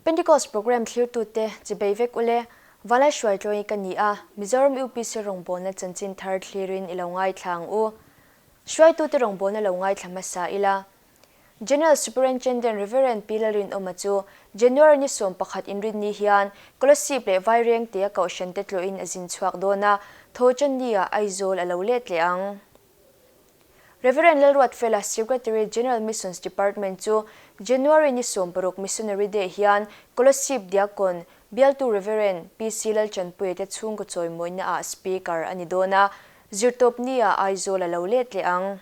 Pentecost Programme thlirtute chibei vek ule, Valai Hruaitluangi ka ni a, Mizoram UPC rawngbawlna chanchin thar thlirin i lo ngaithla ang u. Hruaitute rawngbawlna lo ngaithla hmasa ila. General Superintendent Rev. Pi Lalrinawma chu January ni 11 inrinni hian Kolasib leh Vairengtea Kohhrante tlawhin a zin chhuak dawn a, Thawhtanni-ah Aizawl a lo let leh ang. Rev. Lalruatfela, Secretary, General Missions Department chu January ni 16 Missionary Day hian Kolasib Diakon, Bialtu Rev. PC Lalchanpuia te chhungkaw chawimawina ah Speaker a ni dawn a, Zirtawpni-ah Aizawl a lo let leh ang.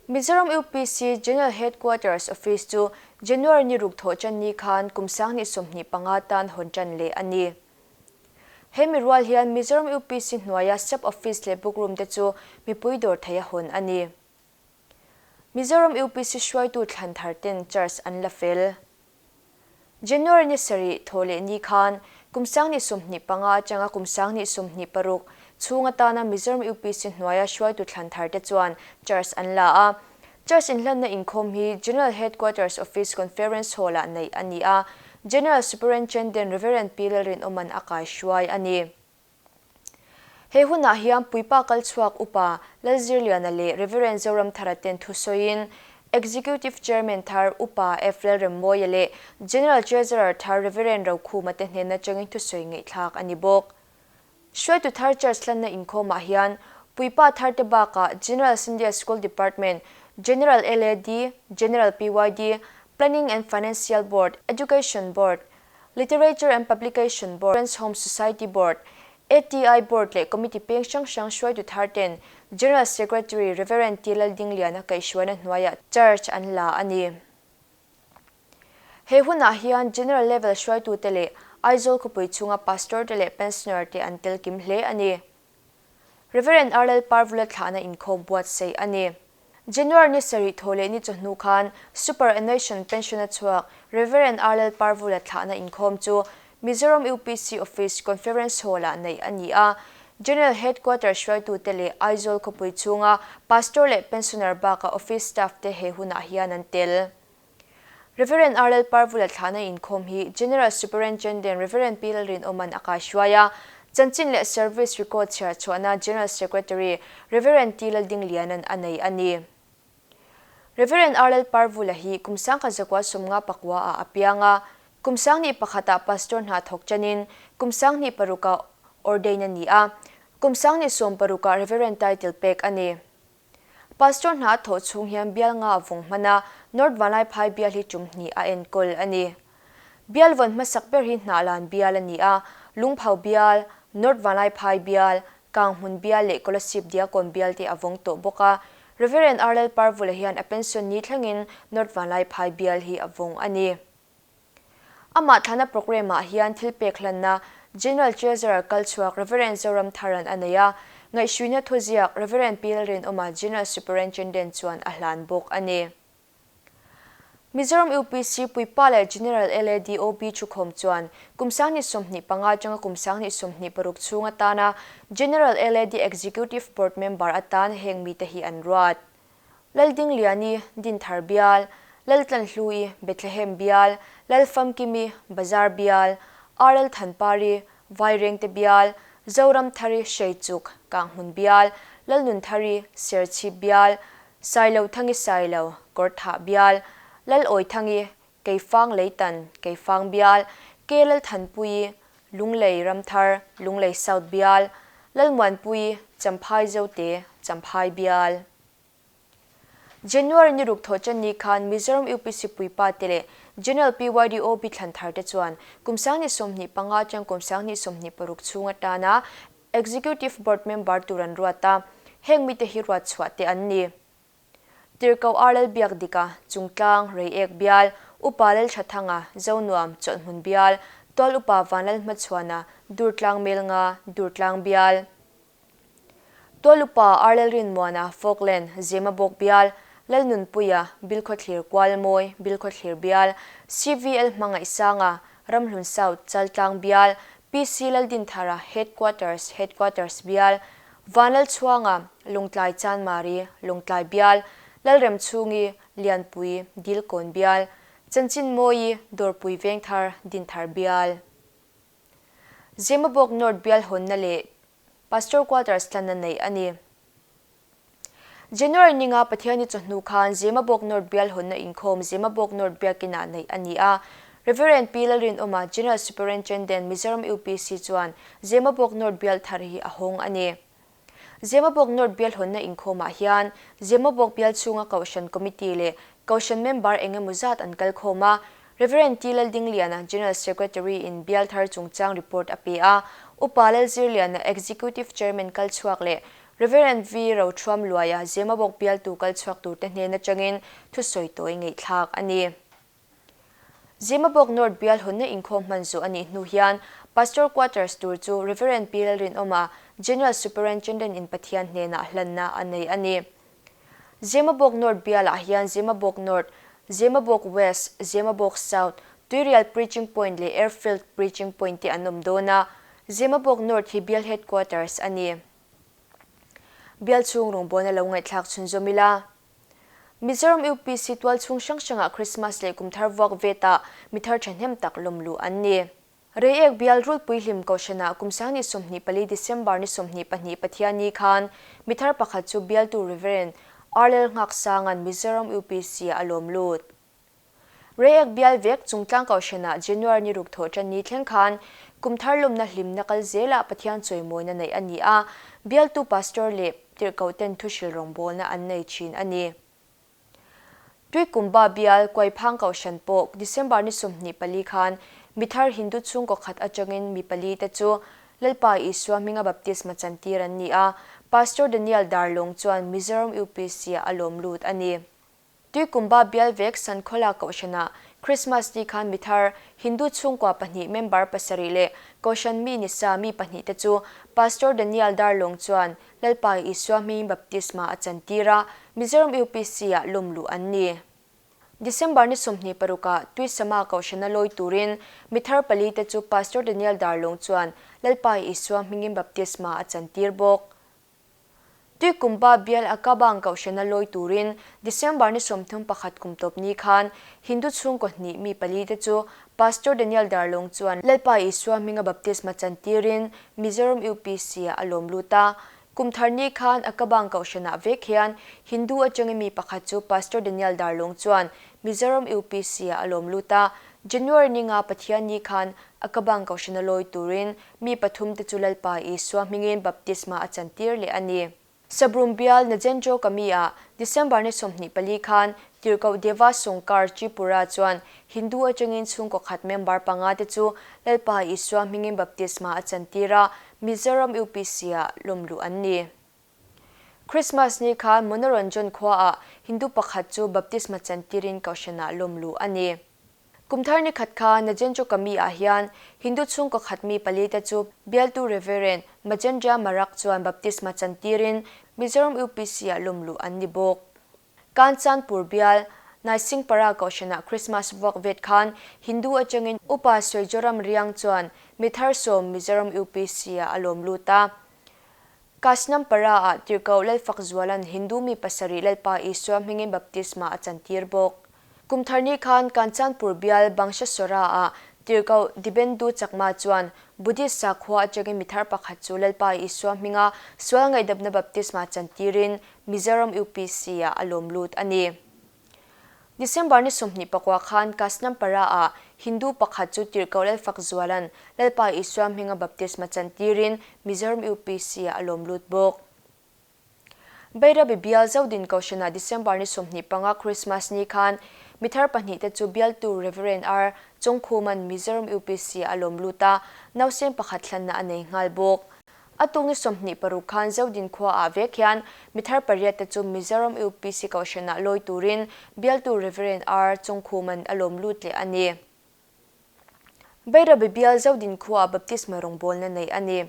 Mizoram UPC General Headquarters Office chu January ni ruk thawh tan ni khan kum 2025 tan hawn tan leh a ni. He mi rual hian Mizoram UPC hnuaia Sub Office leh Book Room te chu mipui dawr theih a hawn a ni. Mizoram UPC hruaitu thlan thar ten charge an la fel. January ni sarih thawh leh ni khan kum 2025 atanga kum 2026 chhung atana Mizoram UPC hnuaia hruaitu thlan thar te chuan charge an la a. Charge inhlanna inkhawm hi General Headquarters Office Conference Hall-ah neih a ni a, General Superintendent Rev. Pi Lalrinawma'n a kaihruai a ni. He hunah hian Puipa Kalchhuak Upa Lalzirliana leh Rev. Zoramthara ten thusawiin Executive Chairman thar Upa F. Lalremmawia leh General Treasurer thar Rev. Rokhuma te hnen atangin thusawi ngaihthlak a ni bawk. Hruaitu thar Church hlanna inkhawmah hian Puipa thar te bakah General Sunday School Department, General LAD, General PYD, Planning and Financial Board, Education Board, Literature and Publication Board, Friends Home Society Board, ATI Board leh Committee peng hrang hrang hruaitu thar ten General Secretary Rev. T. Laldingliana kaihhruaina hnuaiah charge an la a ni. He hunah hian General Level hruaitute leh Aizawl khawpui chhunga Pastor te leh Pensioner te an tel kim hle a ni. Rev. R. Lalparvula thlahna inkhawm buatsaih a ni. January ni sarih thaw leh ni chawhnu khan Superannuation Pension a chhuak Rev. R. Lalparvula thlahna inkhawm chu Mizoram UPC Office Conference Hall-ah neih a ni a. General Headquarters hruaitute leh Aizawl khawpui chhunga Pastor leh Pensioner bakah Office staff te he hunah hian an tel. Rev. R. Lalparvula thlahna inkhawm hi General Superintendent Rev. Pi Lalrinawma'n a kaihruai a, chanchin leh Service Record chhiar chhuahna General Secretary Rev. T. Laldingliana'n a nei a ni. Rev. R. Lalparvula hi kum 1959 ah a piang a, kum 2001 ah Pastor hna thawk chanin kum 2006 ah ordain a ni a, kum 2016 ah Rev. Title pek a ni. Pastor hna a thawh chhung hian bial nga a vawng hman a, North Vanlaiphai bial hi tum hnih a enkawl a ni. Bial vawn hmasak ber hi Hnahlan bial a ni a, Lungphau bial, North Vanlaiphai bial, Kanghmun bial leh Kolasib Diakon bial te a vawng tawh bawk a. Rev. R. Lalparvula hian a pension ni thlengin North Vanlaiphai bial hi a vawng a ni. Amah thlana programme-ah hian thil pek hlanna General Treasurer kalchhuak Rev. Zoramtharan a nei a, ngaihhruina thuziak Rev. Pi Lalrinawma General Superintendent chuan a hlan bawk a ni. Mizoram UPC Puipa leh General LADOB thukhawm chuan kum 2025 atanga kum 2026 chhung atana General LAD Executive Board member atan heng mite hi an ruat. Laldingliani, Dinthar bial, Laltlanhlui, Bethlehem bial, Lalfamkimi, Bazar bial, RL Thanpari, Vairengte bial, Zoramthari, Hreichuk, Kanghmun bial, Lalnunthari, Serchhip bial, Sailothangi Sailo, Kawrthah bial, Lalawithangi, Keifang Leitan, Keifang bial, K Lalthanpuii, Lunglei Ramthar, Lunglei South bial, Lalmuanpuii, Champhai Zote, Champhai bial. January ni ruk thawh chan ni khan Mizoram UPC Puipa te leh General PYDOB thlan thar te chuan kum 2025 atang kum 2026 chhung atana Executive Board member tur an ruat a, heng mite hi ruat chhuah te an ni. Tirhkoh RL Biakdika, Chungtlang, Reiek bial, Upa Lalthathanga, Zonuam, Chawlhhmun bial, Tual Upa Vanlalhmachhuana, Durtlang Melnga, Durtlang bial. Tual Upa RL Rinmuana, Falkland, Zemabawk bial, Lalnunpuia, Bilkhawthlir Kualmawi, Bilkhawthlir bial, CVL Hmangaihsanga, Ramhlun South, Chaltlang bial, PC Laldinthara, Headquarters, Headquarters bial, Vanlalchhuanga, Lungtlai Chanmari, Lungtlai bial, Lalremchhungi, Lianpui, Dilkawn bial, Chanchinmawi, Dawrpui Vengthar, Dinthar Bial. Zemabawk North Bial hawnna leh Pastor Quarters tlanna neih a ni. January ninga Pathiani chawhnu khan Zemabawk North Bial hawnna inkhawm Zemabawk North Biakinah neih a ni a. Rev. Pi Lalrinawma, General Superintendent, Mizoram UPC chuan Zemabawk North Bial thar hi a hawng a ni. Zemabawk North Bial hawnna inkhawmah hian Zemabawk bial chhunga Kohhran Committee leh Kohhran member eng emaw zat an kal khawm a. Rev. T. Laldingliana, General Secretary in bial thar chungchang report a pe a. Upa Lalzirliana, Executive Chairman kal chhuak leh Rev. V. Rothuam Luaia, Zemabawk bialtu kal chhuak turte hnen atangin thusawi tawi ngaihthlak a ni. Zemabawk North bial hawnna inkhawm hman zawh a nih hnu hian Pastor Quarters tur chu Rev. Pi Lalrinawma, General Superintendent in Pathian hnenah hlanna a nei a ni. Zemabawk North bialah hian Zemabawk North, Zemabawk West, Zemabawk South, Tuirial Preaching Point leh Airfield Preaching Point te an awm dawn a, Zemabawk North hi bial Headquarters a ni. Bial chhung rawngbawlna lo ngaihthlak chhunzawm ila. Mizoram UPC tualchhung hrang hrangah Krismas leh kumthar vuak vetah mithar thahnem tak lawmluh an ni. Reiek bial Rulpui hlim Kohhranah kum 2024 December ni 22 Pathianni khan mithar pakhat chu bialtu Rev. Arlel Nghaksanga'n Mizoram UPC ah a lawm lut. Reiek bial vek chungtlang Kohhranah January ni ruk thawh tan ni thleng khan kumthar lawmna hlimna kal zelah Pathian chawimawina neih a ni a, bialtu Pastor leh tirhkohten thuhril rawngbawlna an nei thin a ni. Tuikumba bial Kuaiphang Kohhran pawh December ni 24 khan mithar Hindu chhungkaw khat atangin mi pali te chu Lalpa Isua hminga baptisma chantir an ni a, Pastor Daniel Darlawng chuan Mizoram UPC-ah a lawm lut a ni. Tuikumba bial vek Sankhola Kohhranah Krismas ni khan mithar Hindu chhungkua pahnih member pasarih leh Kohhran mi nisa mi pahnih te chu Pastor Daniel Darlawng chuan Lalpa Isua hmingin baptisma a chantir a, Mizoram UPC-ah lawm luh an ni. December ni 26 ah Tuisama Kohhrana lawi turin mithar pali te chu Pastor Daniel Darlawng chuan Lalpa Isua hmingin baptisma a chantir bawk. Tuikumba bial a Kabang Kohhrana lawi turin December ni 31 kum tawp ni khan Hindu chhungkaw hnih mi pali te chu Pastor Daniel Darlawng chuan Lalpa Isua hminga baptisma chantirin Mizoram UPC ah a lawm lut a. Kum thar ni khan a Kabang Kohhranah vek hian Hindu atangin mi pakhat chu Pastor Daniel Darlawng chuan Mizoram UPC ah a lawm lut a. January ni nga Pathian ni khan a Kabang Kohhrana lawi turin Mi pathum te chu Lalpa Isua hmingin baptisma a chantir leh a ni. Sabroom bial Najenjo Kami-ah December ni 24 khan Tirhkoh Deva Songkar Tripura chuan Hindu atangin chhungkaw khat member panga te chu Lalpa Isua hmingin baptisma a chantir a, Mizoram UPC-ah lawmluh an ni. Christmas ni khan Monoranjan khuaah Hindu pakhat chu baptisma chantirin Kohhranah lawmluh a ni. Kum thar ni khat kha Najencho Kami-ah hian Hindu chhungkaw khat mi pali te chu bialtu Reverend Majendra Marak chuan baptisma chantirin Mizoram UPC-ah lawmluh an ni bawk. Kanchanpur bial Naisingpara Kohhranah Christmas vuak vet khan Hindu atangin Upa Soijoram Riang chuan mi thar sawm Mizoram UPC-ah a lawm lut a. Kasnampara-ah Tirhkoh Lalfakzuala'n Hindu mi pasarih Lalpa Isua hmingin baptisma a chantir bawk. Kum thar ni khan Kanchanpur bial Bangshaswara-ah Tirhkoh Dibendu Chakma chuan Buddhist sakhua atangin mi thar pakhat chu Lalpa Isua hminga sual ngaihdamna baptisma chantirin Mizoram UPC-ah a lawm lut a ni. December ni 24 khan Kasnampara-ah Hindu pakhat chu Tirhkoh Lalfakzuala'n Lalpa Isua hminga baptisma chantirin Mizoram UPC-ah a lawm lut bawk. Bairabi bial Zodin Kohhranah December ni 25 Christmas ni khan mithar pahnih te chu bialtu Rev. R. Chawngkhuma'n Mizoram UPC a lawm lut a, nausen pakhat hlanna a nei nghal bawk. A tuk ni 26 khan Zodin khuaah vek hian mithar pariat te chu Mizoram UPC Kohhranah lawi turin bialtu Rev. R. Chawngkhuma'n a lawm lut leh a ni. Bairabi bial Zodin khuaah baptisma rawngbawlna neih a ni.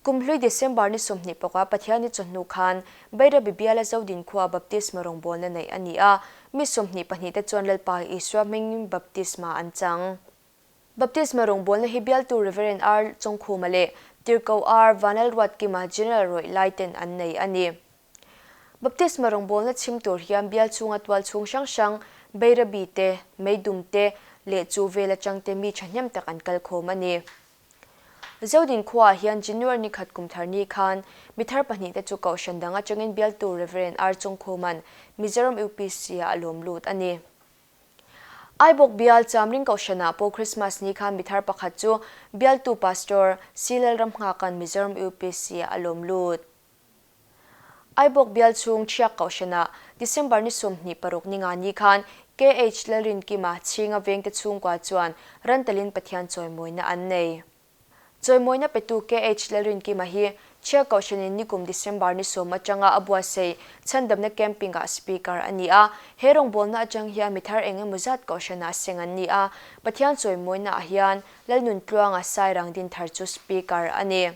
Kumhlui December ni 24 Pathianni chawhnu khan Bairabi biala Zodin khua baptisma rawngbawlna neih a ni a, mi 22 te chuan Lalpa Isua hmingin baptisma an chang. Baptisma rawngbawlna hi bialtu Rev. R. Chawngkhuma leh Tirhkoh R. Vanlalruatkima General rawih lai ten an nei a ni. Baptisma rawngbawlna chhim tur hian bial chhunga tual chhung hrang hrang Bairabi te, Meidum te leh chu vel atang te mi thahnem tak an kal khawm a ni. Zodin khuaah hian January ni khat kum thar ni khan mi thar pahnihte chu Kohhran dang atangin bialtu Rev. R. Chawngkhuma'n Mizoram UPC-ah a lawm lut a ni. Aibawk bial Chamring Kohhranah pawh Christmas ni khan mi thar pakhat chu bialtu Pastor C. Lalramnghaka'n Mizoram UPC-ah a lawm lut. Aibawk bial chhung Thiak Kohhranah December ni 26 ni nga ni khan KH Lalrinkima Chhinga vengte chhungkua chuan rantalin Pathian chawimawina an nei. Chawimawina petu KH Lalrinkima hi Thiak Kohhranin nikum December ni 10 atanga a buatsaih chhandamna camping-ah speaker a ni a. He rawngbawlna atang hian mi thar eng emaw zat Kohhranah seng an ni a. Pathian chawimawinaah hian Lalnuntluanga Sairang Dinthar chu speaker a ni.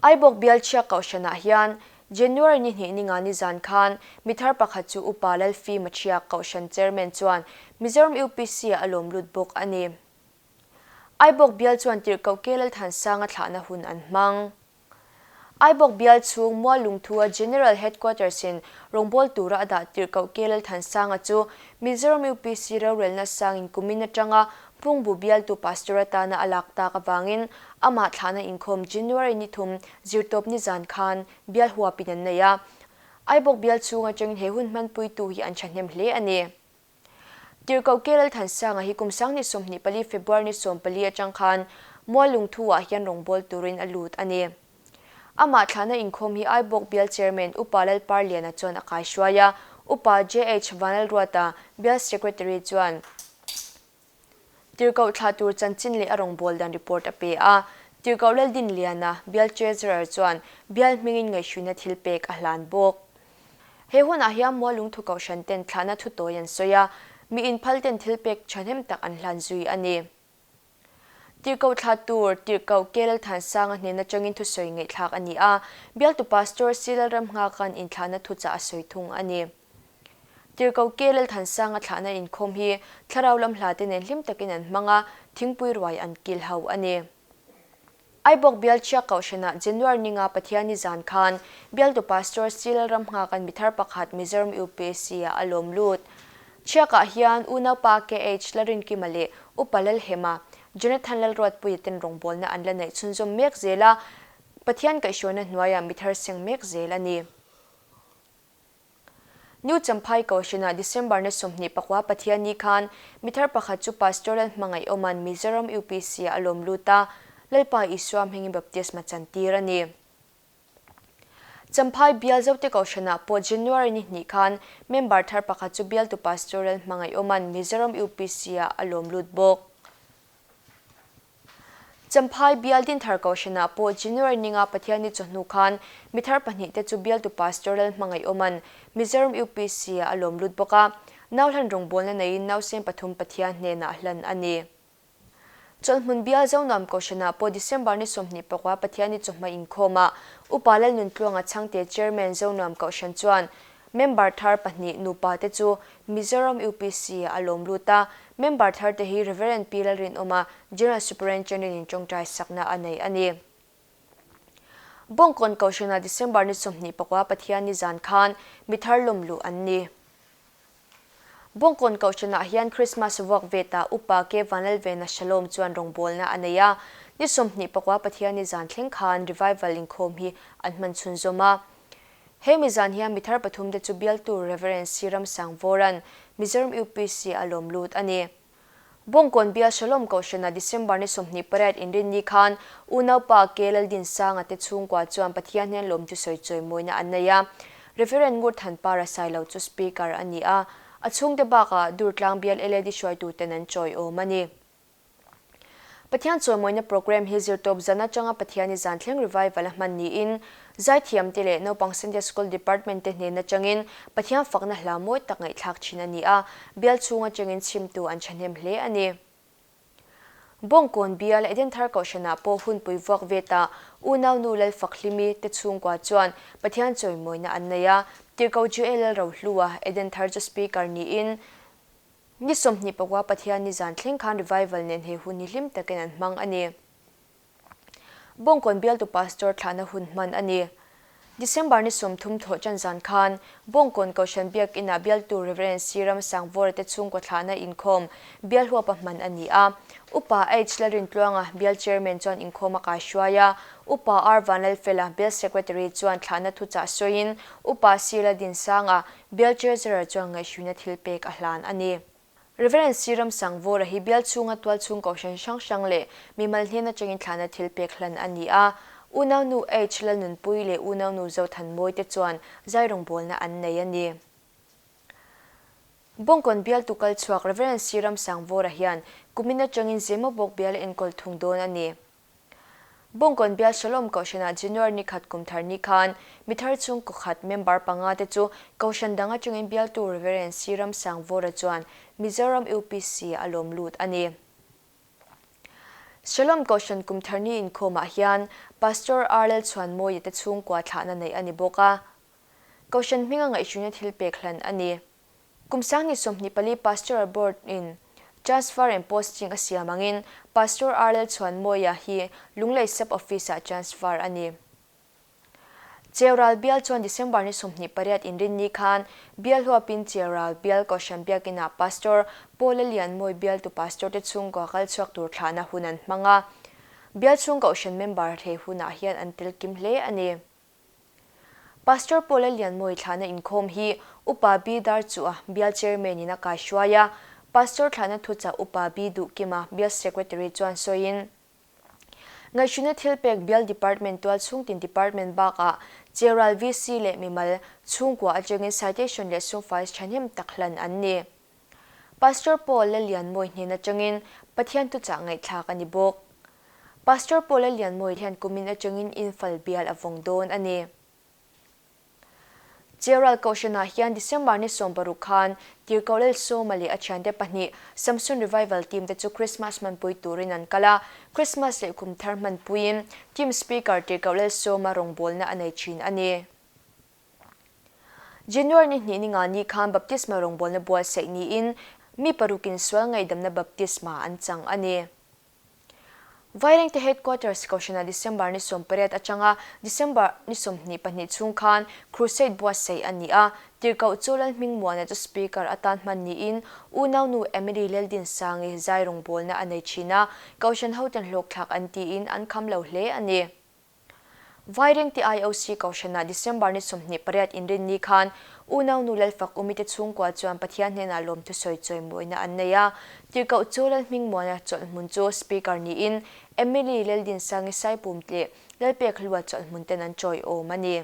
Aibawk bialchhia Kohhranah hian January ni hnih ni nga ni zan khan mi thar pakhat chu Upa Lalfi Machiak Kohhran Chairman chuan Mizoram UPC-ah a lawm lut bawk a ni. Aibawk bial chuan Tirhkoh Ke Lalthansanga thlahna hun an hmang. Aibawk bial chhung Muallungthua General Headquarters-in rawngbâwl tura a dah Tirhkoh Ke Lalthansanga chu Mizoram UPC rorelna sangin kumin atanga Phungbu bialtu Pastor atana a lak tak avangin amah thlahna inkhawm January ni thum zirtawp nizan khan bial huapin an nei a. Aibawk bial chhung atangin he hun hmanpuitu hi an thahnem hle a ni. Tirhkoh Ke Lalthansanga hi kum 2024 February ni 14 atang khan Muallungthu-ah hian rawngbâwl turin a lut a ni. Amah thlahna inkhawm hi Aibawk bial Chairman Upa Lalparliana chuan a kaihruai a, Upa JH Vanlalruata, Bial Secretary chuan Tirhkoh thlah tur chanchin leh a rawngbâwl dan report a pe a. Tirhkoh Laldinliana, Bial Treasurer chuan bial hmingin ngaihhruina thil pek a hlan bawk. He hunah hian Mualungthu Kohhran ten thlahna thutawi an sawi a, mi inphal ten thil pek thahnem tak an hlan zui a ni. Tirhkoh thlah tur Tirhkoh Ke Lalthansanga hnen atangin thusawi ngaihthlak a ni a, bialtu Pastor C Lalramnghakan inthlahna thuchah a sawi thung a ni. Tirhkoh Ke Lalthansanga thlahna inkhawm hi thlarau lam hla te nen hlim takin an hmang a, thingpui ruai an kil ho a ni. Aibawk bialchhia Kohhranah January ninga Pathianni zan khan bialtu Pastor C Lalramnghakan mithar pakhat Mizoram UPSC-ah a lawm lut. Chhiakah hian unaupa KH Lalrinkima leh Upa Lalhema, Jonathan Lalruatpuia ten rawngbawlna an la neih chhunzawm mek zel a, Pathian kaihhruaina hnuaiah mithar seng mek zel a ni. New Champhai Kohhranah December ni 29 Pathianni khan mithar pakhat chu Pastor Lalhmangaihawma'n Mizoram UPC-ah a lawm lut a, Lalpa Isua hmingin baptisma chantir a ni. Champhai bial Zote Kohhranah pawh January ni hnih khan member thar pakhat chu bialtu Pastor Lalhmangaihawma'n Mizoram UPC-ah a lawm lut bawk. Champhai bial Dinthar Kohhranah pawh January ninga Pathianni chawhnu khan mithar pahnihte chu bialtu Pastor Lalhmangaihawma'n Mizoram UPC-ah a lawm lut bawk a, nauhlan rawngbawlna neiin nausen pathum Pathian hnenah hlan a ni. Chawlhhmun bial Zonuam Kohhranah pawh December ni 24 Pathianni chawhma inkhawmah Upa Lalnuntluanga Chhangte Chairman Zonuam Kohhran chuan Member thar pahnih nupa te chu Mizoram UPC ah a lawm lut a, member thar te hi Rev. Pi Lalrinawma, General Superintendent in tawngtai sakna a nei a ni. Bawngkawn Kohhranah December ni 24 Pathianni zan khan mi thar lawm luh an ni. Bawngkawn Kohhranah hian Christmas vuak vetah Upa K Vanlalvena Shalom chuan rawngbawlna a nei a, ni 24 Pathianni zan thleng khan Revival inkhawm hi an hman chhunzawm a. He mi zan hian mi thar pathum te chu bialtu Rev. C. Ramsangvawra'n Mizoram UPC a lawm lut a ni. Bawngkawn bial Shalom Kohhrana December ni 28 inrinni khan unaupa K. Laldinsanga te chhungkua chuan Pathian hian lawmthu sawi chawimawina an nei a. Rev. Ngurthanpara Sailo chu Speaker a ni a, a chhungte bakah Durtlang bial LAD hruaituten an chawiawm a ni. Pathian chawimawina programme hi zirtawp zan atanga Pathiani zan thleng revival a hman niin zaithiamte leh naupang Sunday School Department te hnen atangin Pathian fakna hla mawi tak ngaihthlak thin a ni a, bial chhung atangin chhimtu an thahnem hle a ni. Bawngkawn bial Edenthar Kohhranah pawh hunpui vuak vetah unaunu Lalfakhlimi te chhungkua chuan Pathian chawimawina an nei a, Tirhkoh Joel Lalrohlua Edenthar chu Speaker niin Ni 24 Pathianni zan thleng khan revival nen he hun hi hlim takin an hmang a ni. Bawngkawn bialtu pastor thlahna hun hman a ni. December ni 30 thawhṭan zan khan Bawngkawn Kohhran Biakinah bialtu Rev. C. Ramsangvawra te chhungkaw thlahna inkhawm bial huapa hman a ni a. Upa H. Lalrintluanga, bial chairman chuan inkhawm a kaihruai a. Upa R. Vanlalfela, bial secretary chuan thlahna thuchah sawiin Upa C. Laldinsanga, bial treasurer chuan ngaihhruina thilpek a hlan a ni. Rev. C. Ramsangvawra hi bial chhunga tualchhung kohhran hrang hrang leh mimal hnen atangin thlahna thil pek hlan a ni a. Unaunu H. Lalnunpuii leh unaunu Zothanmawii te chuan zai rawngbawlna an nei a ni. Bawngkawn bialtu kal chhuak Rev. C. Ramsangvawra hian kumin atangin Zemabawk bial a enkawl thung dawn a ni. Bawngkawn bial Shalom Kohhranah January ni khat kum thar ni khan mi thar chhungkaw khat member panga te chu Kohhran dang atangin bialtu Rev. C. Ramsangvawra chuan Mizoram UPC a lawm lut a ni. Shalom Kohhran kum thar ni inkhawmah hian Pastor R. Lalchhuanmawia te chhungkua thlahna neih a ni bawk a. Kohhran hminga ngaihhruina thil pek hlan a ni. Kum 2024 Pastoral Board in Transfer and Posting a siam angin Pastor R. Lalchhuanmawia hi Lunglei Sub Office ah transfer a ni. Cheural Bial chuan December ni 28 inrinni khan Bial huapin Cheural Bial Kohhran Biakinah Pastor Paul Lalianmawi bialtu Pastor te chhungkaw kal chhuak tur thlahna hun an hmang a. Bial chhung Kohhran member he hunah hian an tel kim hle a ni. Pastor Paula Lianmawi thlahna inkhawm hi Upa B Darchuah Bial Chairman in a kaihruai a, Pastor thlahna thuchah Upa B Duhkima Bial Secretary chuan sawiin, Ngaihhruina thilpek Bial Department tualchhungtin Department bakah Cheral VC leh mimal chhungkua atangin citation leh sum fai thahnem tak hlan an ni. Pastor Paul Lalianmawi hnen atangin Pathian thuchah ngaihthlak a ni bawk. Pastor Paul Lalianmawi hian kumin atangin Imphal bial a vawng dawn a ni. Cheral Kohhranah hian December ni 16 khan Tirhkoh Lalsawma leh a thiante pahnih Samson Revival team te chu Christmas hmanpui turin an kal a, Christmas leh kum thar hmanpuiin Team Speaker Tirhkoh Lalsawma rawngbawlna a nei thin a ni. January ni hnih ni nga ni khan baptisma rawngbawlna buatsaih niin mi parukin sual ngaihdamna baptisma an chang a ni. Vairengte Headquarters Kohhranah December ni 18 atanga December ni 22 chhung khan Crusade buatsaih a ni a, Tirhkoh chu Lalhmingmuana chu Speaker atan hman niin unaunu Emily Laldinsangi zai rawngbawlna a nei thin a, Kohhran hoten hlawkthlak an tiin an kham lo hle a ni. Vairengte IOC Kohhranah December ni 28 inrinni khan unaunu Lalfak Umite chhungkua chuan Pathian hnenah lawmthu sawi chawimawina an nei a. Tirhkoh chu Lalhmingmuana chawlhhmun chu Speaker niin Emily Laldinsangi Saipum leh Lalpek Hlua chawlhhmun ten an chawiawm a ni.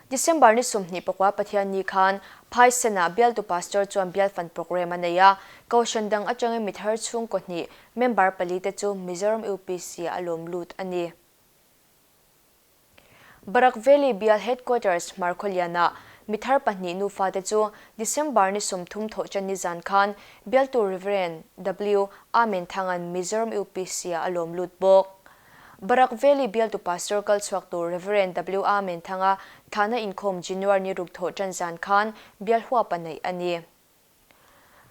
December ni 24 Pathian ni khan Phaisen-ah bialtu Pastor chuan bial fan programme a nei a, Kohhran dang atangin mi thar chhungkaw hnih member pali te chu Mizoram UPC a lawm lut a ni. Barak Valley bial Headquarters Hmarkhawlianah mi thar pahnih nufa te chu December ni 30 thawhṭan ni zan khan bialtu Rev. W. Amen Thanga'n Mizoram UPC ah a lawm lut bawk. Barak Valley bialtu Pastor kal chhuak tur Rev. W. Amen Thanga thlahna inkhawm January ni ruk thawh ṭan zan khan bial huapa neih a ni.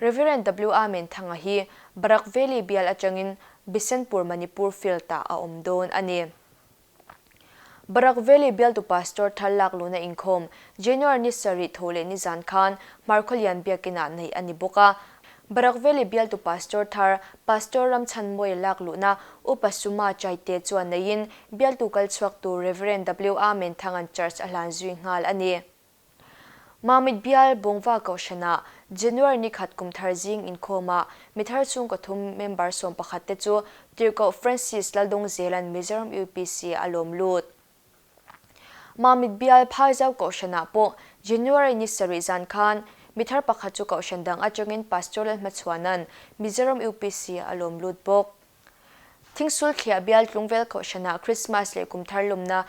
Rev. W. Amen Thanga hi Barak Valley bial aṭangin Bisenpur Manipur Field-ah a awm dawn a ni. Barak Valley bialtu Pastor thar lak luhna inkhawm January ni sarih tho leh ni zan khan Hmarkhawlian biakinah neih a ni bawk a. Barak Valley bialtu Pastor thar Pastor Ramchhanmawia lak luhna Upa Suma Chaite chuan neiin bialtu kal chhuak tur Rev. W. Amen Thangan Church a hlan zui nghal a ni. Mamit bial Bawngva Kohhranah January ni khat kum thar zing inkhawmah mi thar chhungkaw thum member 11 te chu Tirhkoh Francis Laldawngzela'n Mizoram UPC a lawm lut. Mamit bial Phaizau Kohhranah pawh January ni sarih zan khan mi thar pakhat chu Kohhran dang atangin Pastor Lalhmachhuana'n Mizoram UPC a lawm lut bawk. Thingsul thliah bial Tlungvel Kohhranah Christmas leh kum thar lawmna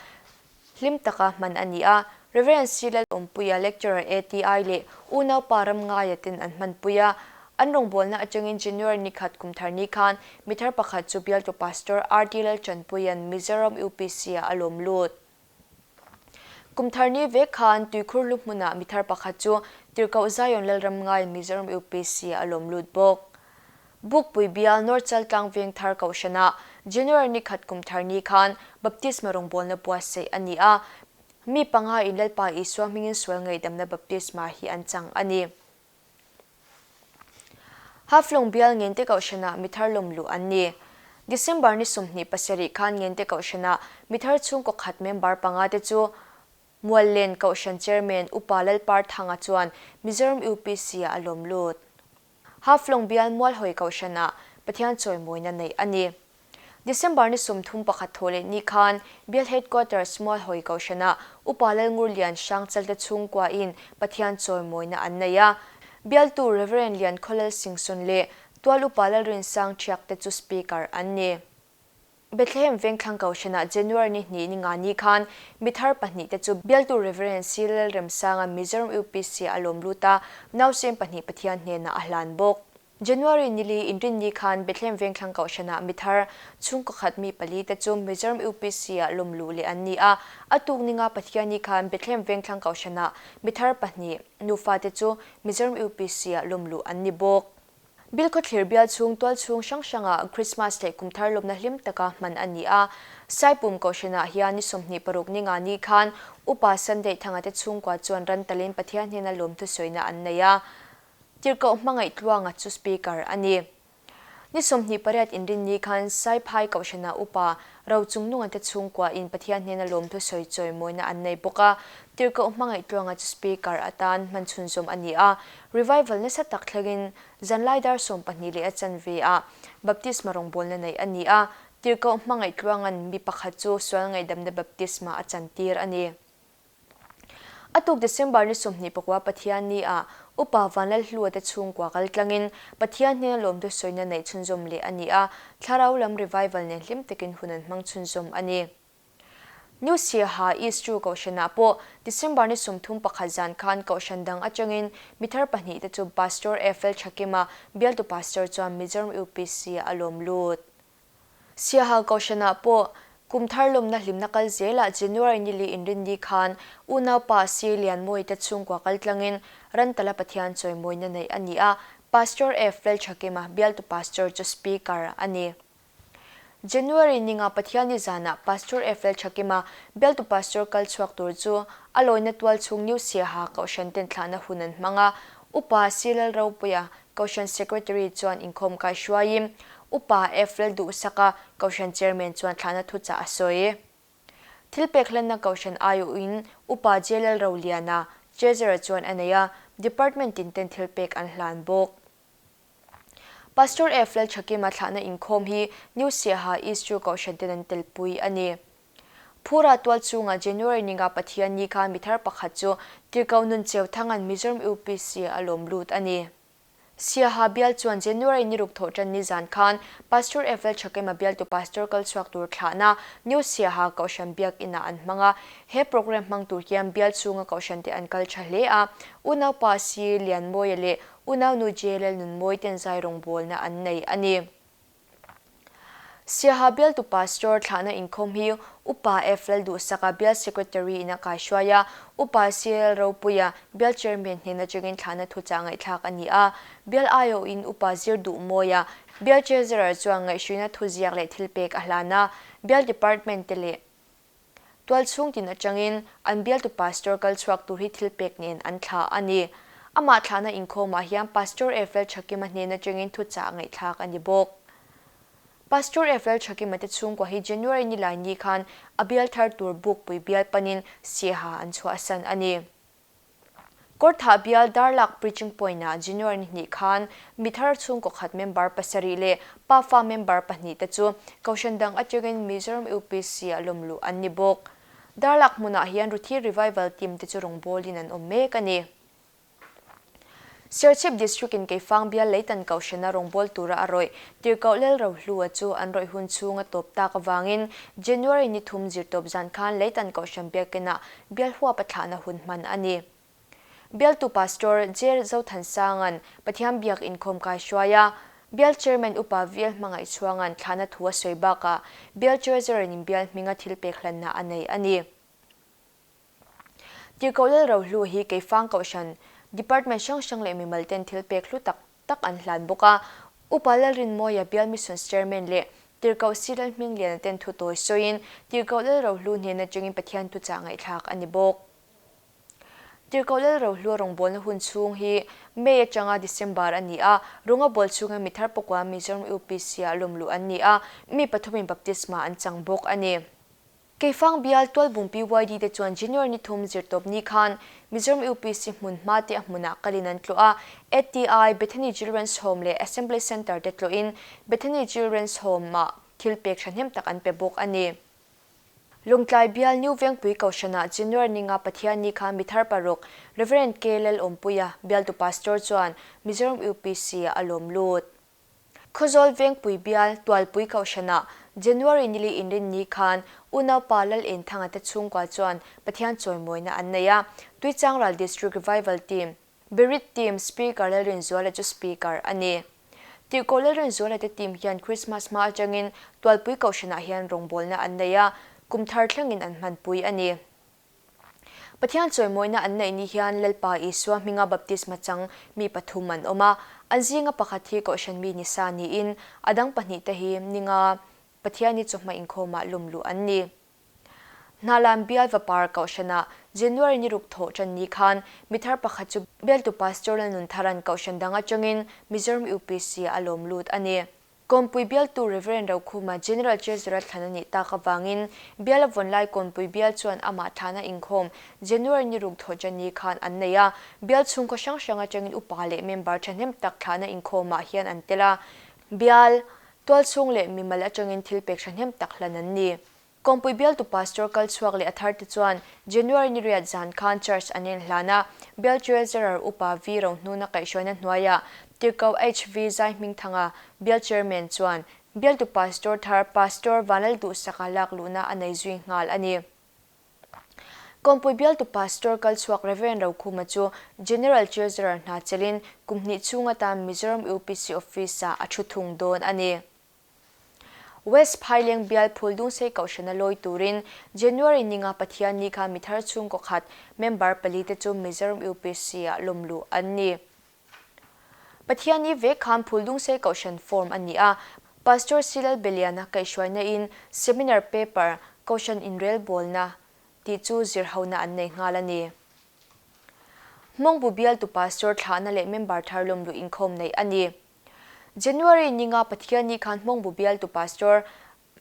Hlim taka hman a ni a, Rev. C. Lalawmpuia, Lecturer ATI leh unaupa Ramngaia ten an hmanpui a. An rawngbawlna atangin January ni khat kum thar ni khan mi thar pakhat chu bialtu Pastor RT Lalchanpuia'n Mizoram UPC ah a lawm lut. Kum thar ni vek khan Tuikhur lu hmunah mi thar pakhat chu Tirhkoh Zion Lalramngaia'n Mizoram UPC ah a lawm lut bawk. Bukpui bial North Chaltlang veng thar Kohhranah January ni khat kum thar ni khan Baptisma rawngbawlna buatsaih a ni a. Mi panga in Lalpa Isua hmingin sual ngaihdamna baptisma hi an chang a ni. Haflong bial Ngente Kohhranah mithar lawm luh an ni. December ni 27 khan Ngente Kohhranah mithar chhungkaw khat member panga te chu Muallen Kohhran Chairman Upa Lalparthanga chuan Mizoram UPC-ah a lawm lut. Haflong bial Mualhawi Kohhranah Pathian chawimawina neih a ni. December ni 31 thaw leh ni khan Bial Headquarters Mualhawi Kohhranah Upa Lalngurlian Hrangchalte chhungkuain Pathian chawimawina an nei a. Bialtu Rev. Liankhawlal Singson leh Tual Upa Lalrinsang Thiakte chu Speaker an ni. Bethlehem Vengthlang Kohhranah January ni hnih ni nga ni khan mithar pahnihte chu Bialtu Rev. C. Lalremsanga Mizoram UPC a lawm lut a, nausem pahnih Pathian hnenah a hlan bawk. January nili inrinni khan Bethlehem Vengthlang Kohhranah mithar chhungkaw khat mi pali te chu Mizoram UPC-ah lawm luh leh an ni a. A tuk ninga Pathiani khan Bethlehem Vengthlang Kohhranah mithar pahnih nufa te chu Mizoram UPC-ah lawm luh an ni bawk. Bilkhawthlir bial chhung tual chhung hrang hrangah Christmas leh kumthar lawmna hlim taka hman a ni a. Saipum Kohhranah hian ni 26 ninga ni khan Upa Sunday Thanga te chhungkua chuan ran talin Pathian hnena lawmthu sawina an nei a. Tirhkoh hmangaih tluanga chu Speaker a ni. Ni 28 inrinni khan Saiphai Kohhrana upa Rochungnunga te chhungkuain Pathian hnena lawmthu sawi chawimawina an nei bawk a, Tirhkoh hmangaih tluanga chu Speaker atan hman chhunzawm a ni a. Revival nasa tak thlengin zanlai dar 12 leh a chanve ah Baptisma rawngbawlna neih a ni a, Tirhkoh hmangaih tluanga'n mi pakhat chu sual ngaihdamna baptisma a chantir a ni. A tuk December ni 29 Pathianni ah Upa Vanlalhlua te chhungkua kal tlangin Pathian hnena lawmthu sawina neih chhunzawm leh a ni a, thlarau lam revival nen hlim takin hun an hmang chhunzawm a ni. New Siaha East Chu Kohhranah pawh December ni 31 zan khan Kohhran dang atangin mithar pahnih te chu Pastor FL Thakima bialtu Pastor chuan Mizoram UPC a lawm lut. Siaha Kohhranah pawh kum thar lawmna hlimna kal zelah January ni li inrinni khan unaupa Sir Lianmawi te chhungkua kal tlangin Rantala Pathian chawimawina neih a ni a, Pastor F. Lalthakima bialtu Pastor chu Speaker a ni. January ninga Pathianni zanah Pastor F. Lalthakima bialtu Pastor kal chhuak tur chu a lawina tual chhung New Siaha Kohhran ten thlahna hun an hmang a, Upa Sir Lalropuia Kohhran Secretary chuan inkhawm kai hruaiin Upa F. Lalduhsaka Kohhran Chairman chuan thlahna thuchah a sawi. Thil pek hlanna Kohhran aiawhin Upa J. Lalroliana, Treasurer chuan a nei a, Department tin ten thil pek an hlan bawk. Pastor F. Lalthakima thlahna inkhawm hi New Siaha East Chu Kohhran ten an telpui a ni. Phura tual chungah January ninga Pathian ni khan mithar pakhat chu Tirhkoh Nun Cheu Thanga'n Mizoram UPC a lawm lut a ni. Siaha bial chuan January ni ruk thawh tan ni zan khan Pastor FL Thakema bialtu Pastor kal chhuak tur thlahna New Siaha Kohhran Biak Inah an hmang a. He program hmang tur hian bial chhunga Kohhran te an kal tha hle a. Unaupa Si Lianmawia leh Unaunu JLL Nunmawi ten zai rawngbawlna an nei a ni. Siaha bialtu Pastor thlahna inkhawm hi Upa F. Lalduhsaka bial Secretary in a kaihruai a, Upa CL Ropuia bial Chairman hnen atangin thlahna thuchah ngaihthlak a ni a. Bial aiawhin Upa Zir Duhmawia bial Treasurer chuan ngaihhruina thuziak leh thilpek a hlan a, bial Department te leh Tual chhung tin atangin an bialtu Pastor kal chhuak tur hi thilpek nen an thlah a ni. Amah thlahna inkhawmah hian Pastor Efel Thakima hnen atangin thuchah ngaihthlak a ni bawk. Pastor Efel Thakima te chhungkua hi January ni lai ni khan a bial thar tur Bukpui bial panin Siaha an chhuahsan a ni. Kawrthah bial Darlak Preaching Point-ah January ni hnih khan mithar chhungkaw khat member pasarih leh pafa member pahnih te chu Kohhran dang atangin Mizoram UPC-ah lawm luh an ni bawk. Darlak hmunah hian Ruthi Revival Team te chu rawngbawlin an awm mek a ni. Serchhip District-in Keifang bial Leitan Kohhrana rawngbâwl tura a rawih Tirhkoh Lalrohlua chu an rawih hun chhung a tawp tak avangin January ni thum zirtawp zan khan Leitan Kohhran biakinah bial huap a thlahna hun hman a ni. Bialtu Pastor J. Zothansanga'n Pathian biak inkhawm kai hruai a, Bial Chairman Upa VL Hmangaihchhuanga'n thlahna thu a sawi bakah Bial Treasurer-in bial hminga thilpek hlanna a nei a ni. Tirhkoh Lalrohlu hi Keifang Kohhran, Department hrang hrang leh mimal ten thil pek hlu tak tak an hlan bawk a. Upa Lalrinmawia Bial Missions Chairman leh Tirhkoh Siral Hmingliana ten thu tawi sawiin Tirhkoh Lalrohlu hnen atangin Pathian thuchah ngaihthlak a ni bawk. Tirhkoh Lalrohlua rawngbawlna hun chhung hi May atanga December a ni a, rawnga bawl chhunga mi thar pakua Mizoram UPC-ah lawmluh an ni a, mi pathumin baptisma an chang bawk a ni. Keifang bial Tualbung PYD te chuan January ni thum zirtawp ni khan Mizoram UPC hmun hma te a hmunah kalin an tlawh a, ATI, Bethany Children's Home leh Assembly Centre te tlawhin Bethany Children's Home-ah thil pek thahnem tak an pe bawk a ni. Lawngtlai bial New Vengpui Kohhranah January ninga Pathianni khan mi thar paruk Rev. K. Lalawmpuia bialtu Pastor chuan Mizoram UPC-ah a lawm lut. Khawzawl Vengpui bial Tualpui Kohhranah January nili inrinni khan unaupa Lalenthanga te chhungkua chuan Pathian chawimawina an nei a, Tuichangral District Revival Team, Berit Team Speaker Lalrinzuala chu Speaker a ni. Tirhkoh Lalrinzuala te team hian Christmas hma atangin Tualpui Kohhranah hian rawngbawlna an nei a, kum thar thlengin an hmanpui a ni. Pathian chawimawina an neih ni hian Lalpa Isua hminga baptisma chang mi pathum an awm a, an zinga pakhat hi Kohhran mi ni sa niin a dang pahnihte hi ninga Pathiani chawhma inkhawmah lum luh an ni. Hnalan bial vapar Kohhranah January ni ruk thawh tan ni khan mi thar pakhat chu bialtu Pastor Lalnunthara'n Kohhran dang atangin Mizoram UPC a lawm lut a ni. Kawnpui bialtu Rev. Rokhuma General Treasurer thlan a nih tak avangin bial a vawn lai Kawnpui bial chuan amah thlana inkhawm January ni ruk thawhṭanni khan an nei a, bial chhungkaw hrang hrang atangin upa leh member ṭhahnem tak thlana inkhawmah hian an tel a, bial, tualchhung leh mimal atangin thilpek ṭhahnem tak hlan an ni. Kawngpui bialtu pastor kal chhuak leh a tharte chuan January ni riat zan khan church an inhlan a, bial treasurer upa V Rohnuna kaihhruaina hnuaiah Tirhkoh HV Zaihmingthanga bial chairman chuan bialtu pastor thar Pastor Vanlalduhsaka lakluhna a nei zui nghal a ni. Kawngpui bialtu pastor kal chhuak Rev Rokhuma chu General Treasurer hna chelin kum hnih chhung atan Mizoram UPC Office-ah a thu thung dawn a ni. West Phaileng bial phul Dungsei Kohhrana lawi turin January ninga Pathianni kha mi thar chhungkaw khat member pali te chu Mizoram UPC ah lawm luh an ni. Pathianni vek khan phul Dungsei Kohhran form a ni a, Pastor C Lalbeliana kaihhruaina in Seminar Paper, Kohhran Inrelbawlna, tih chu zirhona an nei nghal a ni. Hmawngbu bialtu Pastor thlahna leh member thar lawm luh inkhawm neih a ni. January ninga Pathianni khan Hmawngbu bialtu Pastor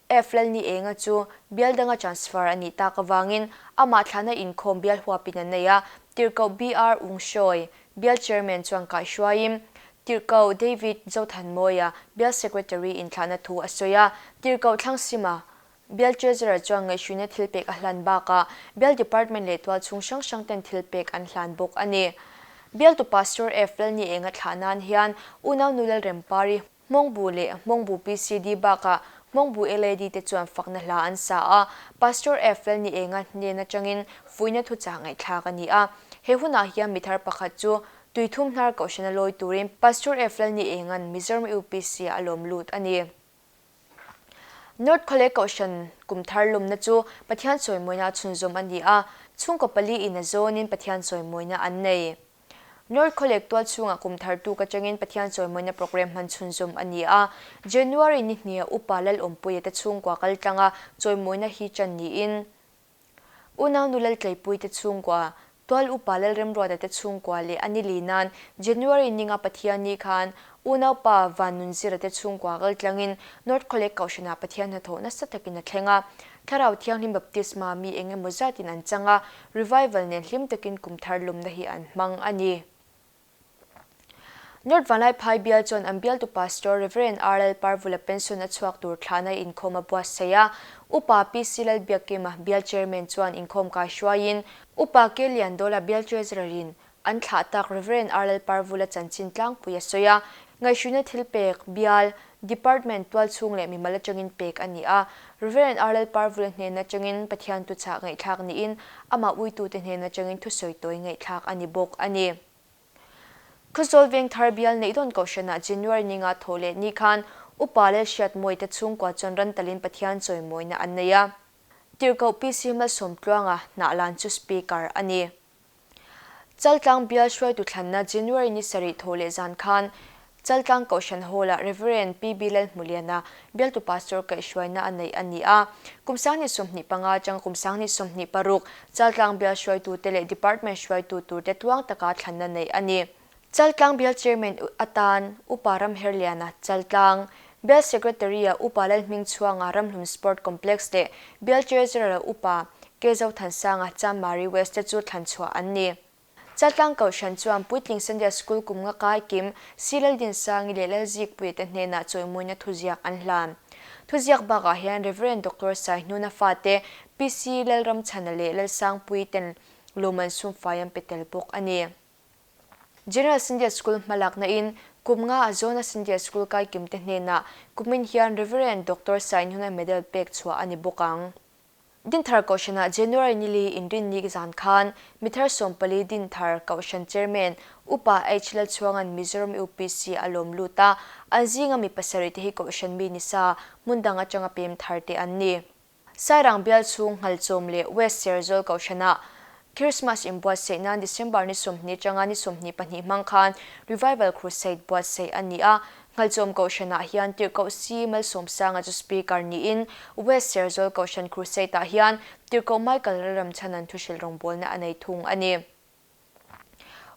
F Lalni Enga chu bial danga transfer a nih tak avangin amah thlana inkhawm bial huapin an nei a, Tirhkoh BR Ungshawi, bial chairman chuan kaihhruaiin Tirhkoh David Zothanmawia, bial secretary inthlahna thu a sawi a, Tirhkoh Thlangsima, Bial Treasurer chuan ngaihhruina thilpek a hlan bakah Bial Department leh tualchhung hrang hrang ten thilpek an hlan bawk a ni. Bialtu Pastor F. Lalni Enga thlah nan hian unau nu Lalrempari, Hmawngbu leh Hmawngbu PCD bakah Hmawngbu LAD te chuan fakna hla an sa a, Pastor F. Lalni Enga hnen atangin fuihna thuchah ngaihthlak a ni a. He hunah hian mi thar pakhat chu Tuithum hnar kohhrana lawi turin Pastor F. Lalni Enga'n Mizoram UPC-ah a lawm lut a ni. North Khawlei Kohhran kum thar lumna chu Pathian chawimawina chhunzawm a ni a, chhungkaw pali in a zawnin Pathian chawimawina an nei. North Khawlek tual chhungah kum thar tuk atangin Pathian chawimawina program hman chhunzawm a ni a, January ni hniha Upa Lalawmpuia te chhungkua kal tlanga chawimawina hi chan niin, Unau nu Laltleipui te chhungkua, Tual Upa Lalremruata te chhungkua leh a nili nan January ninga Pathianni khan unaupa Van Nunzira te chhungkua kal tlangin North Khawlek Kohhranah Pathian hnathawh nasa takin a thleng a. Thlarau Thianghlim Baptisma mi eng emaw zatin an chang a, revival nen hlim takin kum thar lawmna hi an hmang a ni. North Vanlaiphai bial chuan an bialtu Pastor Rev. RL Parvula pension a chhuak tur thlahna inkhawm a buatsaih a. Upa PC Lalbiakkima, bial chairman chuan inkhawm kai hruaiin Upa K Liandawla bial treasurer in an thlah tak Rev. RL Parvula chanchin tlangpui a sawi a. Ngaihhruina thilpek, bial, department, tualchhung leh mimal atangin pek a ni a. Rev. RL Parvula hnen atangin Pathian tuchah ngaihthlak niin amah uitute hnen atangin thusawi tawi ngaihthlak a ni bawk a ni. Khawzawl Vengthar bial Neihdawn Kohhranah January ninga thawh leh ni khan Upa Lalhriatmawii te chhungkua chuan ran talin Pathian chawimawina an nei a. Tirhkoh PC Malsawmtluanga hnahlan chu Speaker a ni. Chaltlang bial hruaitu thlanna January ni sarih thawh leh zan khan. Chaltlang Kohhran Hall-ah Rev. PB Lalhmuliana, bialtu Pastor kaihhruaina a neih a ni a. Kum 2025 atanga kum 2026 Chaltlang bial hruaitute leh Department hruaitu turte tluang taka thlanna neih a ni. Chaltlang bial Chairman atan Upa Ramherliana, Chaltlang Bial Secretary-a Upa Lalhmingchhuanga Ramhlun Sport Complex leh Bial Treasurer-a Upa Kezothansanga Chanmari West te chu thlan chhuah an ni. Chaltlang Kohhran chuan Puitling Sunday School kum nga kai kim Si Laldinsangi leh Lalzikpuia te hnenah chawimawina thuziak an hlan. Thuziak bakah hian Rev. Doctor Saihnuna fate PC Lalramchhana leh Lalsangpuii ten lawmman sumfai an pe tel bawk a ni. General Sunday School hmalakna in kum nga a zawna Sunday School kai kim te hnenah kumin hian Rev. Doctor Saihnuna medal pek chhuah a ni bawk ang. Dinthar Kohhranah January nili inrinni zan khan mithar 14 Dinthar Kohhran Chairman Upa H Lalchhuanga'n Mizoram UPC a lawm lut a, an zinga mi pasarih te hi Kohhran mi ni sa hmun dang atanga pem thar te an ni. Sairang bial chhung Nghalchawm leh West Serzawl Kohhranah Christmas inbuatsaih nan December ni 20 atanga ni 22 hmang khan Revival Crusade buatsaih a ni a, Nghalchawm Kohhranah hian Tirhkoh Si Malsawmsanga chu Speaker niin West Serzawl Kohhran Crusade-ah hian Tirhkoh Michael Lalramchhanan thuhrilh rawngbawlna a nei thung a ni.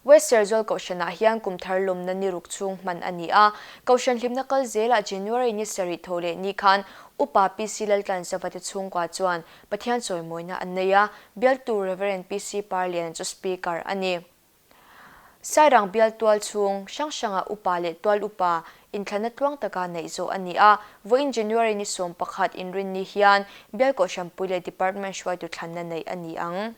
West Serzawl Kohhranah hian kum thar lawmna ni ruk chhung hman a ni a, Kohhran hlimna kal zelah January ni sarih tho leh ni khan Upa PC Laltlanzavate chhungkua chuan Pathian chawimawina an nei a, bialtu Rev. PC Parliana chu Speaker a ni. Sairang bial tual chhung hrang hrangah upa leh tual upa inthlanna tluang taka neih zawh a ni a, vawiin January ni 11 inrinni hian bial Kohhranpui leh Department hruaitu thlanna neih a ni ang.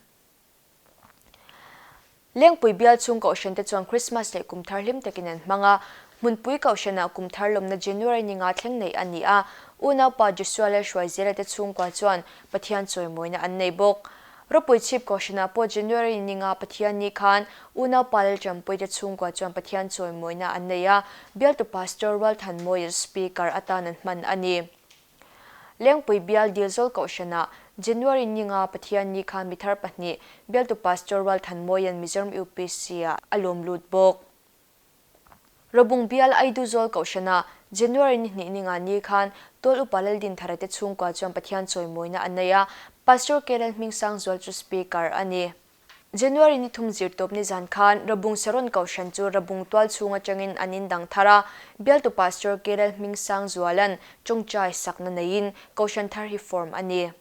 Lengpui bial chhung Kohhran te chuan Christmas leh kum thar hlim takin an hmang a, Hmunpui Kohhranah kum thar lawmna January ni nga thleng neih a ni a, unaupa Joshua Lalhruaizela te chhungkua chuan Pathian chawimawina an nei bawk. Ropui chhip Kohhranah pawh January ni nga Pathian ni khan unau pa Lalṭampuii te chhungkua chuan Pathian chawimawina an nei a, bialtu Pastor Rualthanmawia Speaker atan an hman a ni. Lengpui bial Dilzawl Kohhranah January ni nga Pathian ni khan mithar pahnih bialtu Pastor Rualthanmawia'n Mizoram UPC-ah a lawm lut bawk. Robung bial Aiduzawl Kohhranah January ni hnih ni nga ni khan Tual Upa Laldinthara te chhungkua chuan Pathian chawimawina a nei a, Pastor K Lalhmingsangzual chu Speaker a ni. January ni thum zirtawp ni zan khan Rabung Saron Kohhran chu Rabung tual chhung atangin an indang thar a, bialtu Pastor K Lalhmingsangzuala'n tawngtai sakna neiin Kohhran thar hi form a ni.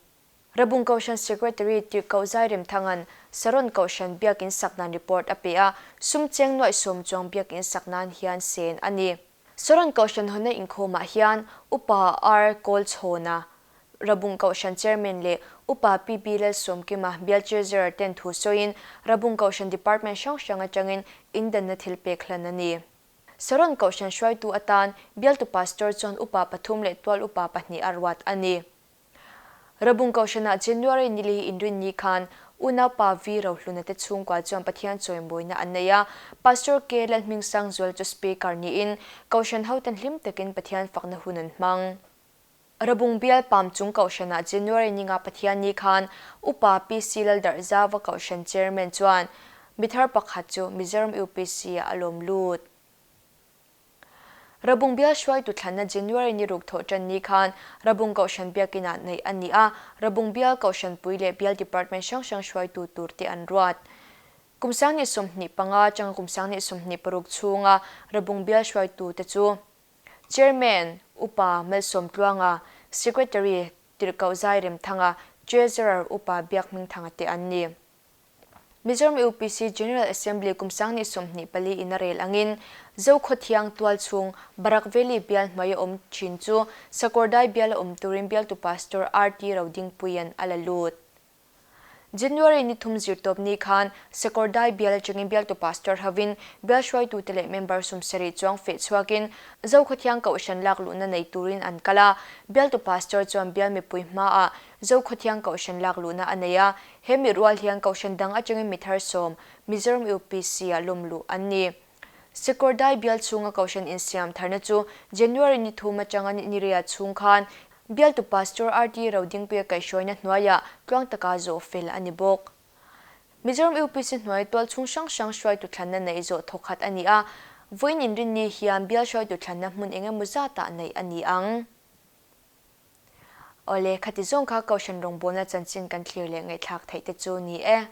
Rabung Kohhran Secretary Tirhkoh Zairemthanga'n Saron Kohhran Biakin sak nan report a pe a, sum cheng nuaih sawm chuang biakin sak nan hian sen a ni. Saron Kohhran hawnna inkhawmah hian Upa R Kawlchhawna, Rabung Kohhran Chairman leh Upa PB Lalsawmkima bial Treasurer ten thu sawiin Rabung Kohhran Department hrang hrang atangin indanna thil pek hlan a ni. Saron Kohhran hruaitu atan bialtu Pastor chuan Upa pathum leh tual upa pahnih a ruat a ni. Rabung Kohhranah January nili inrinni khan unaupa V Rohluna te chhungkua chuan Pathian chawimawina an nei a, Pastor K Lalhmingsangzuala chu Speaker niin Kohhran hoten hlim takin Pathian fakna hun an hmang. Rabung bial Pam chung Kohhranah January ninga Pathian ni khan Upa PC Laldarhzauva Kohhran Chairman chuan mithar pakhat chu Mizoram UPC-ah a lawm lut. Rabung bial hruaitu thlanna January ni ruk thawh tan ni khan Rabung Kohhran Biakinah neih a ni a, Rabung bial Kohhranpui leh bial department hrang hrang hruaitu tur te an ruat. Kum 2025 atanga kum 2026 chhunga Rabung bial hruaitu te chu Chairman, Upa Malsawmtluanga, Secretary, Tirhkoh Zairemthanga, Treasurer, Upa Biakhmingthanga te an ni. Mizoram UPC General Assembly kum 2024 in a rel angin Zokhawthiang tual chhung Barak Valley bial hnuai a awm thin chu Sakawrdai bial a awm turin bialtu Pastor RT Rodingpuia'n a la lut. January ni thum zirtawp ni khan Sakawrdai bial atangin bialtu Pastor hovin bial hruaitute leh member 70 chuang feh chhuakin Zokhawthiang Kohhran lak luhna nei turin an kal a, bialtu Pastor chuan bial mipui hmaah Zokhawthiang Kohhran lak luhna a nei a, he mi rual hian Kohhran dang atangin mi thar sawm Mizoram UPC-ah lawm luh an ni. Sakawrdai bial chhunga Kohhran insiam tharna chu January ni thum atanga ni riat chhung khan bialtu Pastor RT Rodingpuia kaihhruaina hnuaiah tluang taka zawh fel a ni bawk. Mizoram UPC hnuai tual chhung hrang hrang hruaitu thlanna neih zawh thawkhat a ni a. Vawiin Inrinni hian bial hruaitu thlanna hmun eng emaw zatah neih a ni ang. Awle, khati zawng kha Kohhran rawngbawlna chanchin kan thlir leh ngaihthlak theih te chu ni e.